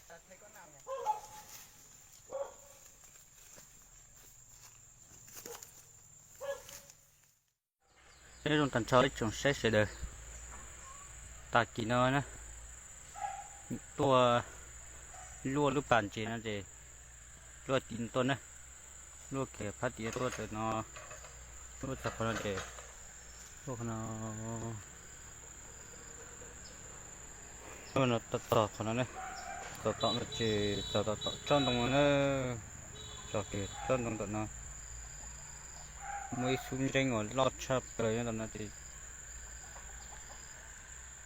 Nyob zoo tag nrho ib tsoom saib sawv daws, tag kis no na, tuaj luaj lub pas ntses no ces luaj tim tuaj na, luaj kiag phab tim tuaj ntawm no, luaj txog qhov no ces, luaj qhov no, luaj no txog qhov no na, txog tom no ces txog tom tsob ntoo no na, txog kiag tsob ntoo tom no. Muaj ib xub ntseeb uas loj tshaj plaws nyob tom no ces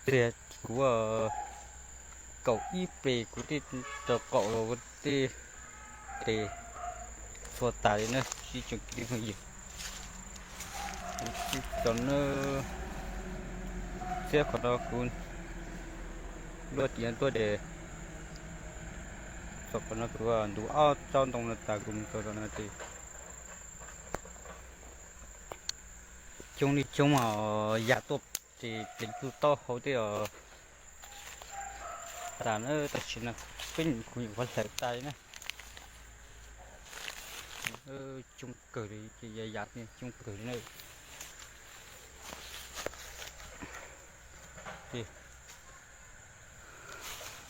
txiag kuv kaum ib ples kuv tej rau qaum los kuv tej tes txhua tas li na ib tsoom kwv tij phooj ywg. Kuv tsis tau na, txiab qhov no kuv luaj tiav tuaj ces txog qhov no kuv ntu ob tsob ntoo no tas kuv mus txog tom no ces coob li coob os, ya tuaj ces pleev tsuj taub hau tej os. Tas na, tam sim no peb nyuam kuv nyuam qhuav hlawv tas li na. Coob kawg li ces ya yam coob kawg li na. Ces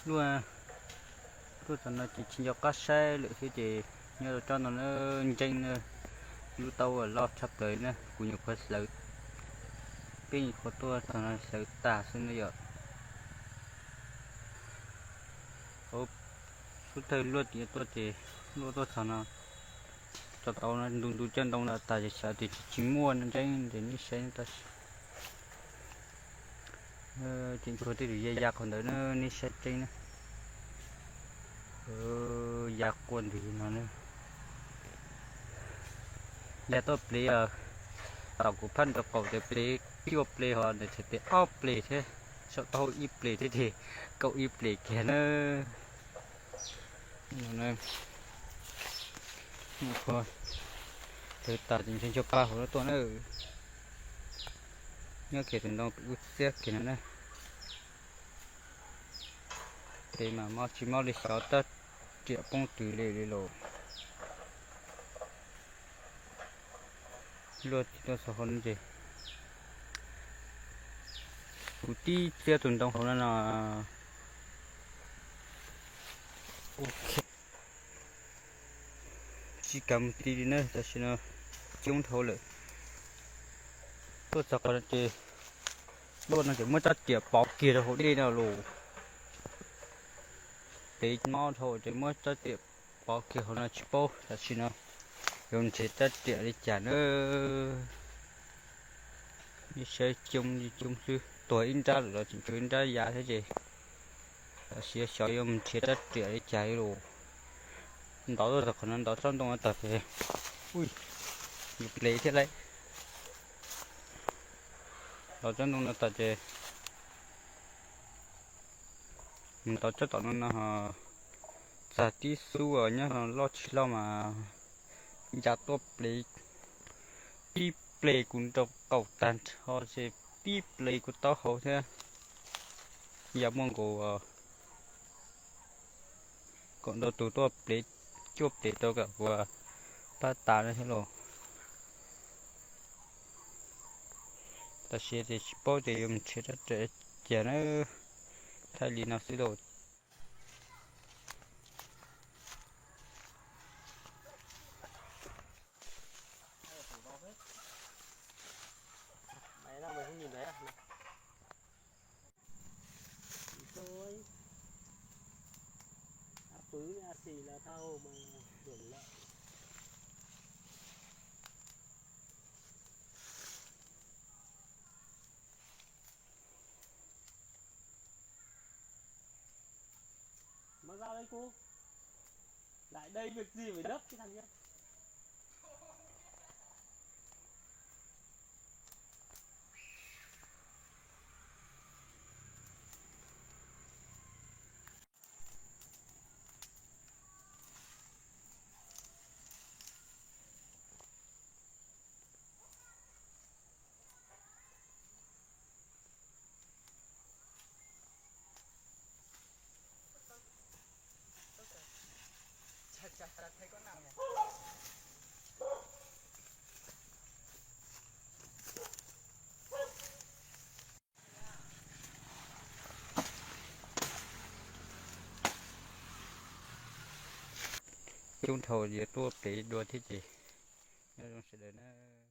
luaj, tuaj txog no ces tsis nco qab saib lawm thiab ces nyob rau tsob ntoo na, ntseeb na, lub taub uas loj tshaj plaws na kuv nyuam qhuav hlawv, peb nyuam qhuav tuaj txog no hlawv tas xwb na yom. Xub thawj luaj tiav tuaj ces luaj tuaj txog no, txog tau ntu ntu coj ntoo no tas ces xav tias tsis tsis muaj no ntseeb ces nej saib tab sis tseem tshuav tej lus ya ya qhov ntawd na, nej saib tseeb na. Ya quaj ntws no na. Ya tuaj plev, tom kuv phab nraub qaum ces plev cuaj plev ho ntawd txhais tes ob plev thiab, saum taub hau ib plev thiab ces kaum ib plev kiag na. Hlawv tas ces ntshe ncho pa hauv no tuaj na. Nyob kiag tus ntoo pem ub txiab kiag no na. Ces mas mob tsis mob li xyov rab riam poob twg li li los. Luaj tsis tuaj xav hauv no ces kuv tib txiab tus ntoo hauv no no. Ok, tsis kam mus ti li na, tam sim no coob dhau lawm. Tuaj txog qhov no ces, luaj no ces muab rab riam pov kiag rau hauv dej no los. Pem mob dhau ces muab rab riam pov kiag hauv no tsis paub tam sim no yuav nrhiav rab riam li cas na. Nej saib coob li coob xwb, tuag ib nrab lawm los tseem tshuav ib nrab ya thiab ces tam sim xyov yuav mus nrhiav rab riam li cas li los. Ntov tuaj txog qhov no ntov tsob ntoo no tas ces, ui, yuav plev thiab lauj. Ntov tsob ntoo no tas ces mus ntov tsob tom no no ho txag tib xub uas nyob no loj tsis loj mas ya tuaj plev, tib plev kuv nraub qaum tag nrho ces tib plev kuv taub hau thiab. Ya muaj nkaus kaum ntau tus tuaj plev, cuaj plev rau kom kuv pab tas no thiab los. Tam sim ces tsis paub ces yuav mus nrhiav rab riam cas na, thaij li no xwb los. Coob dhau, yuav tuaj pem dua thiab ces nyob zoo sawv daws na.